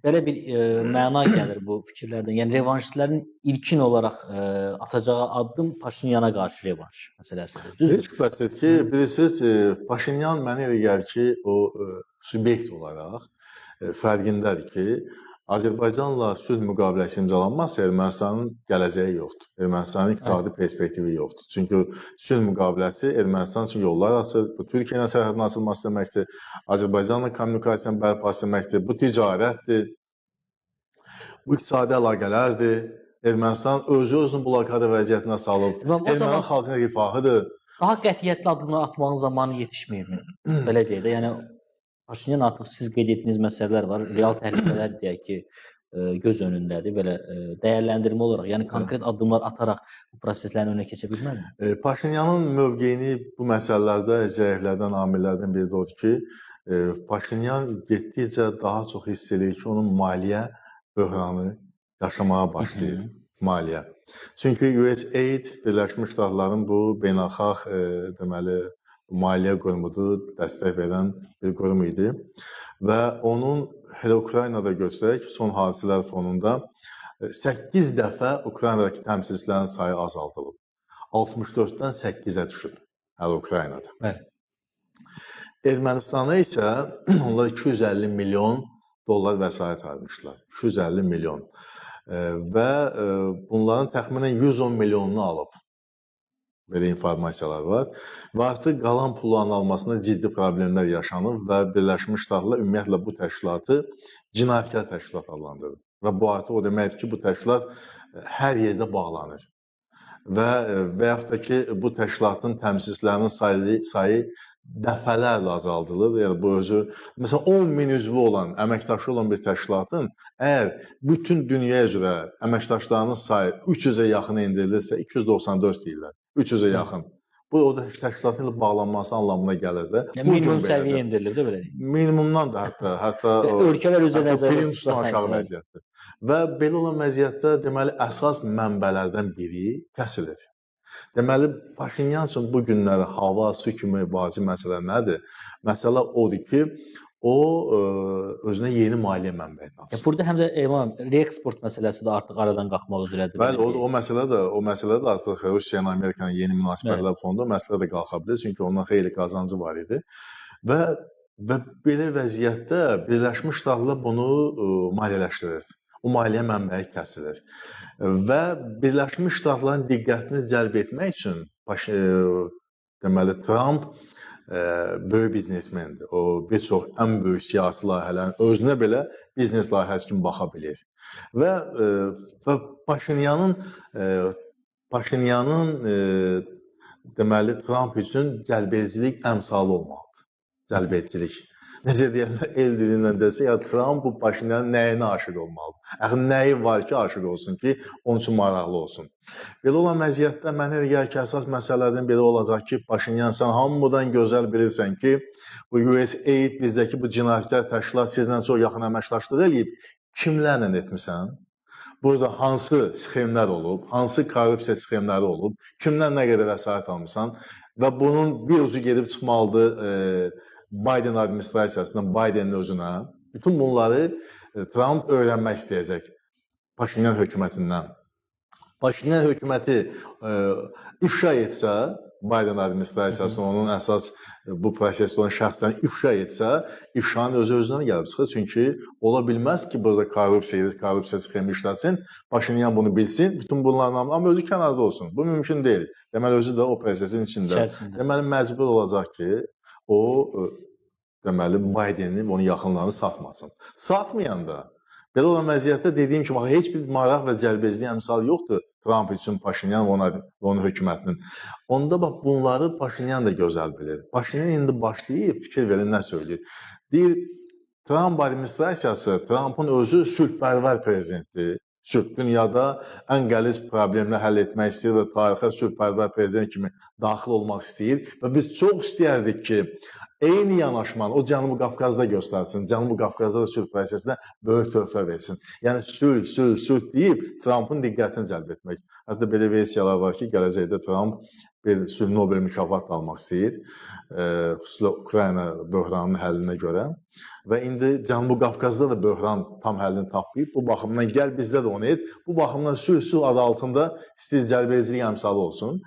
Belə bir məna gəlir bu fikirlərdən. Yəni revanşistlərin ilkin olaraq atacağı addım Paşinyana qarşı revanş məsələsidir. Düzdür? Heç şübhəsiz ki, bilirsiniz, Paşinyan mənə elə gəlir ki, o subyekt olaraq fərqindədir ki, Azərbaycanla sülh müqaviləsi imzalanmazsa Ermənistanın gələcəyi yoxdur. Ermənistanın iqtisadi perspektivi yoxdur. Çünki sülh müqaviləsi Ermənistan üçün yollar açır. Bu Türkiyə ilə sərhədin açılması deməkdir. Azərbaycanla kommunikasiyanın bərpası deməkdir. Bu ticarətdir. Bu iqtisadi əlaqələrdir. Ermənistan özü özünü blokada vəziyyətinə salıb. Erməni xalqının rifahıdır. Daha qətiyyətli addımlar atmağın zamanı yetişməyib. Belə deyək də, yəni Paşinyan artıq siz qeyd etdiyiniz məsələlər var, real təhlükələr deyək ki, göz önündədir, belə dəyərləndirmə olaraq, yəni konkret addımlar ataraq bu proseslərin önünə keçə bilməzmi? Paşinyanın mövqeyini bu məsələlərdə zəiflədən amillərdən biri də odur ki, Paşinyan getdikcə daha çox hiss edir ki, onun maliyyə böhranı yaşamağa başlayır, maliyyə. Çünki USAID, Birləşmiş Ştatların bu beynəlxalq deməli, maliyyə qurumudur, dəstək verən bir qurum idi və onun hələ Ukraynada götürərək son hadisələr fonunda 8 dəfə Ukraynadakı təmsilçilərin sayı azaldılıb. 64-dən 8-ə düşüb hələ Ukraynada. Bəli. Ermənistana isə onlar 250 milyon dollar vəsait ayırmışlar. 250 milyon. Və bunların təxminən 110 milyonunu alıb. Belə informasiyalar var. Və artıq qalan pulların almasında ciddi problemlər yaşanır və Birləşmiş Ştatlar ümumiyyətlə bu təşkilatı cinayətkar təşkilat adlandırır. Və bu artıq o deməkdir ki, bu təşkilat hər yerdə bağlanır. Və yaxud da ki, bu təşkilatın təmsilçilərinin sayı dəfələrlə azaldılır. Yəni bu özü, məsələn, 10 min üzvü olan, əməkdaşı olan bir təşkilatın əgər bütün dünya üzrə əməkdaşlarının sayı 300-ə yaxın endirilirsə, 294 deyirlər. 300-ə yaxın. Bu, o da təşkilatın ilə bağlanması anlamına gəlir də. Yəni, minimum səviyyə endirilib də belə deyək. Minimumdan da hətta ölkələr üzrə nəzərdə tutulan aşağı vəziyyətdir. Və belə olan vəziyyətdə deməli, əsas mənbələrdən biri kəsilir. Deməli, Paşinyan üçün bu günləri hava, su kimi vacib məsələ nədir? Məsələ odur ki, o özünə yeni maliyyə mənbəyi tapsın. Burada həm də reeksport məsələsi də artıq aradan qalxmaq üzrədir. Bəli, o məsələ də artıq Rusiya ilə Amerikanın yeni münasibətlər fondu, o məsələ də qalxa bilər, çünki ondan xeyli qazancı var idi. Və belə vəziyyətdə Birləşmiş Ştatlar bunu maliyyələşdirir. O maliyyə mənbəyi kəsilir. Və Birləşmiş Ştatların diqqətini cəlb etmək üçün deməli, Tramp böyük biznesmendir. O, bir çox ən böyük siyasi layihələrin özünə belə biznes layihəsi kimi baxa bilir. Və Paşinyanın deməli, Tramp üçün cəlbedicilik əmsalı olmalıdır. Cəlbedicilik. Necə deyərlər, el dili ilə desə, ya Tramp bu Paşinyanın nəyinə aşiq olmalıdır? Axı, nəyi var ki, aşiq olsun ki, onun üçün maraqlı olsun. Belə olan vəziyyətdə mənə elə gəlir ki, əsas məsələlərdən biri olacaq ki, Paşinyan, sən hamıdan gözəl bilirsən ki, bu USAID bizdəki bu cinayətkar təşkilat sizlə çox yaxın əməkdaşlıq eləyib, kimlərlə etmisən? Burada hansı sxemlər olub, hansı korrupsiya sxemləri olub, kimdən nə qədər vəsait almısan və bunun bir ucu gedib çıxmalıdır Biden administrasiyasından, Bidenin özünə. Bütün bunları Trump öyrənmək istəyəcək Paşinyan hökumətindən. Paşinyan hökuməti ifşa etsə, Biden administrasiyası onun əsas bu prosesdə olan şəxslərini ifşa etsə, ifşanın özü özündən gəlib çıxır. Çünki ola bilməz ki, burada korrupsiya, korrupsiya sxemi işləsin, Paşinyan bunu bilsin, bütün bunların amma özü kənarda olsun. Bu mümkün deyil. Deməli, özü də o prosesin içində. Deməli, məcbur olacaq ki, o, deməli, Biden'i, onun yaxınlarını satmasın. Satmayanda, belə olan vəziyyətdə dediyim kimi, heç bir maraq və cəlbedicilik əmsalı yoxdur Trump üçün, Paşinyan və onun hökumətinin. Onda bax, bunları Paşinyan da gözəl bilir. Paşinyan indi başlayıb, fikir verin, nə söyləyir? Deyir, Trump administrasiyası, Trumpın özü sülhpərvər prezidentdir. Sülh, dünyada ən qəliz problemləri həll etmək istəyir və tarixə sülhpərvər prezident kimi daxil olmaq istəyir. Və biz çox istəyərdik ki, Eyni yanaşmanı o Cənubi Qafqazda göstərsin, Cənubi Qafqazda da sülh prosesinə böyük töhfə versin. Yəni sülh, sülh, sülh deyib Trampın diqqətini cəlb etmək. Hətta belə versiyalar var ki, gələcəkdə Tramp bir sülh Nobel mükafatı almaq istəyir, xüsusilə Ukrayna böhranının həllinə görə. Və indi Cənubi Qafqazda da böhran tam həllini tapmayıb. Bu baxımdan gəl bizdə də onu et. Bu baxımdan sülh, sülh adı altında istəyir cəlbedicilik əmsalı olsun.